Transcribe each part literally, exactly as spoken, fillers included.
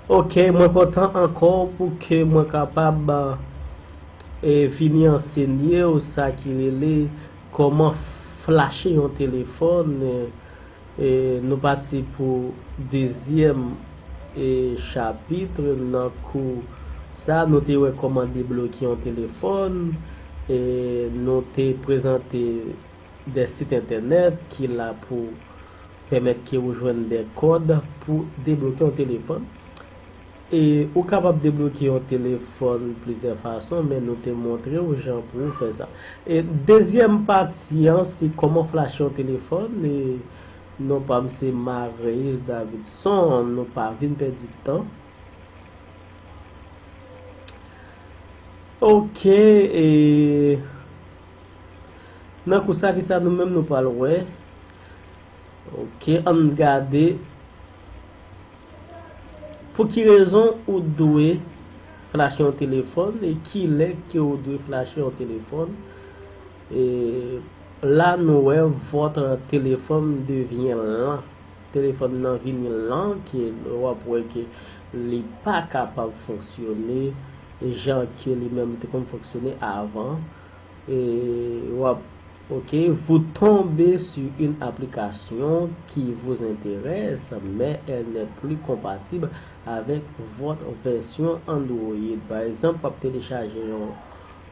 Ok, mwen kontan ankò pou ke mwen kapab e, vini ansenye w sa ki rele kòman flache yon telefòn. E, e, nou pati pou dezyèm e, chapit nan kou sa. Nou te wè kòman debloke yon telefòn. E, nou te prezante de sit entènèt ki la pou pèmèt ke ou jwenn de kòd pou debloke yon telefòn. E ou kapab debloke yon telefòn plizyè fason, men nou te montre w jan pou ou fè sa. E dezyèm pati an, se kòman flache yon telefòn. E non pa m se Marius Davidson, nou pa vin pèdi tan. Ok, e nan kou sa, ki sa nou menm nou pral wè? Ok, ann gade pou ki rezon ou dwe flache yon telefòn e kilè ke ou dwe flache yon telefòn. E la nou wè votre téléphone devient lent. Telefòn nan vini lan, ke w ap wè ke li pa kapab fonksyone jan ke li menm te konn fonksyone avan. E w ap, ok, vous tombez sur une application qui vous intéresse, mais elle n'est plus compatible avec votre version Android. Pa egzanp, w ap telechaje yon,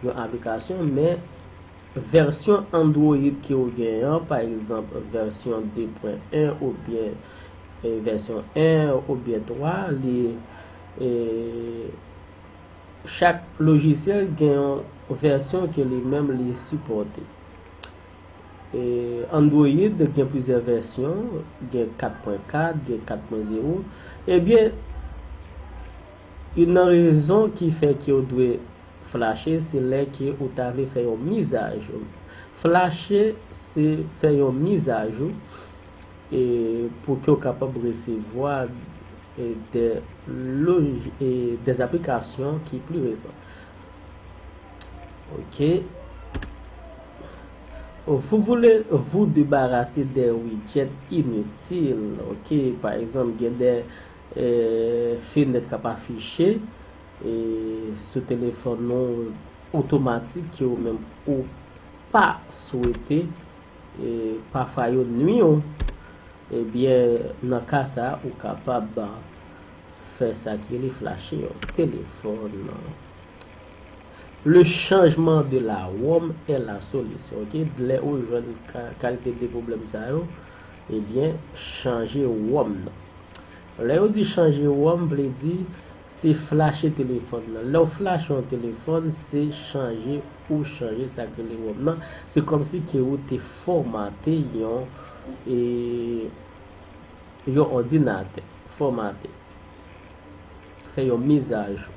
yon aplikasyon, men vèsyon Android ke w genyen an, pa egzanp, vèsyon de pwen en oubyen e, vèsyon en oubyen twa, li, e, chak lojisyèl gen yon vèsyon ke li menm li sipòte. E, Android gen plizyè vèsyon, gen kat pwen kat, gen kat pwen zewo. Ebyen, youn nan rezon ki fè ke w dwe flache, se lè ke ou ta vle fè yon mizajou. Flache, se fè yon mizajou, e, pou ke w kapab resevwa, e, de loj-, e, des applications ki pli resan. Ok. Vous voulez vous débarrasser des widgets inutiles. Ok, pa egzanp, gen de, e, fenèt k ap afiche e, sou telefòn nou otomatik ke ou menm ou pa swete, e, pafwa yo nwi w, ebyen, nan ka sa a, ou kapab fè sa ki rele flache yon telefòn. Le changement de la ROM est la solution. Ok, lè ou jwenn ka-, kalite de pwoblèm sa yo, ebyen, chanje ROM nan. Lè yo di chanje ROM, vle di se flache telefòn nan. Lè w flache yon telefòn, se chanje ou chanje sa k rele ROM nan. Se kòmsi ke ou te fòmate yon, e, yon òdinatè. Fòmate. Fè yon mizajou.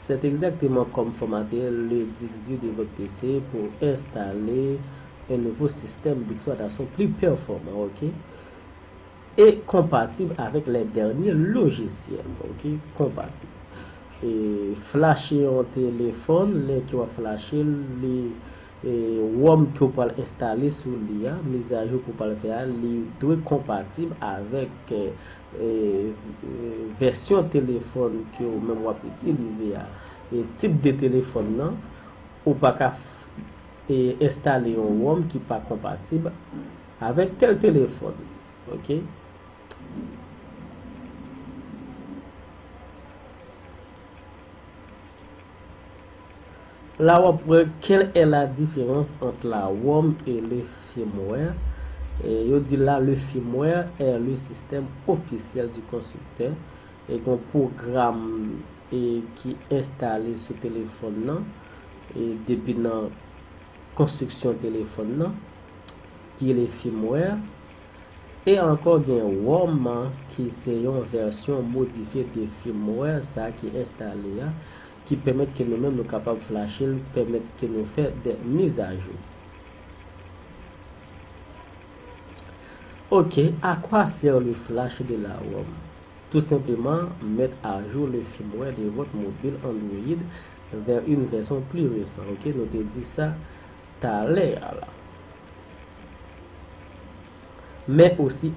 C'est exactement comme formater le disque dur de votre P C pour installer un nouveau système d'exploitation plus performant, ok? Et compatible avec les derniers logiciels, ok? Compatible. E flache yon telefòn, lè ke w ap flache l, li e, ROM ke w pral enstale sou li a, mizajou ke w pral fè a, li dwe konpatib avèk, e, e, vèsyon telefòn ke w menm w ap itilize a. E tip de telefòn nan, ou pa ka f-, e, enstale yon ROM ki pa konpatib avèk tèl telefòn. Ok? La w ap wè, quelle est la différence entre la ROM et le firmware? E, yo di la, le firmware est le système officiel du constructeur. E gen yon pwogram, e, ki enstale sou telefòn nan, e, depi nan konstriksyon telefòn nan, ki rele firmware. E ankò gen ROM ki se yon vèsyon modifye de firmware sa ki enstale a, ki pèmèt ke nou menm nou kapab flache l, pèmèt ke nou fè de mizajou. Ok, à quoi sert le flash de la ROM? Tout simplement, mettre à jour le firmware de votre mobile Android vers une version plus récente. Ok, nou te di sa talè a la. Men osi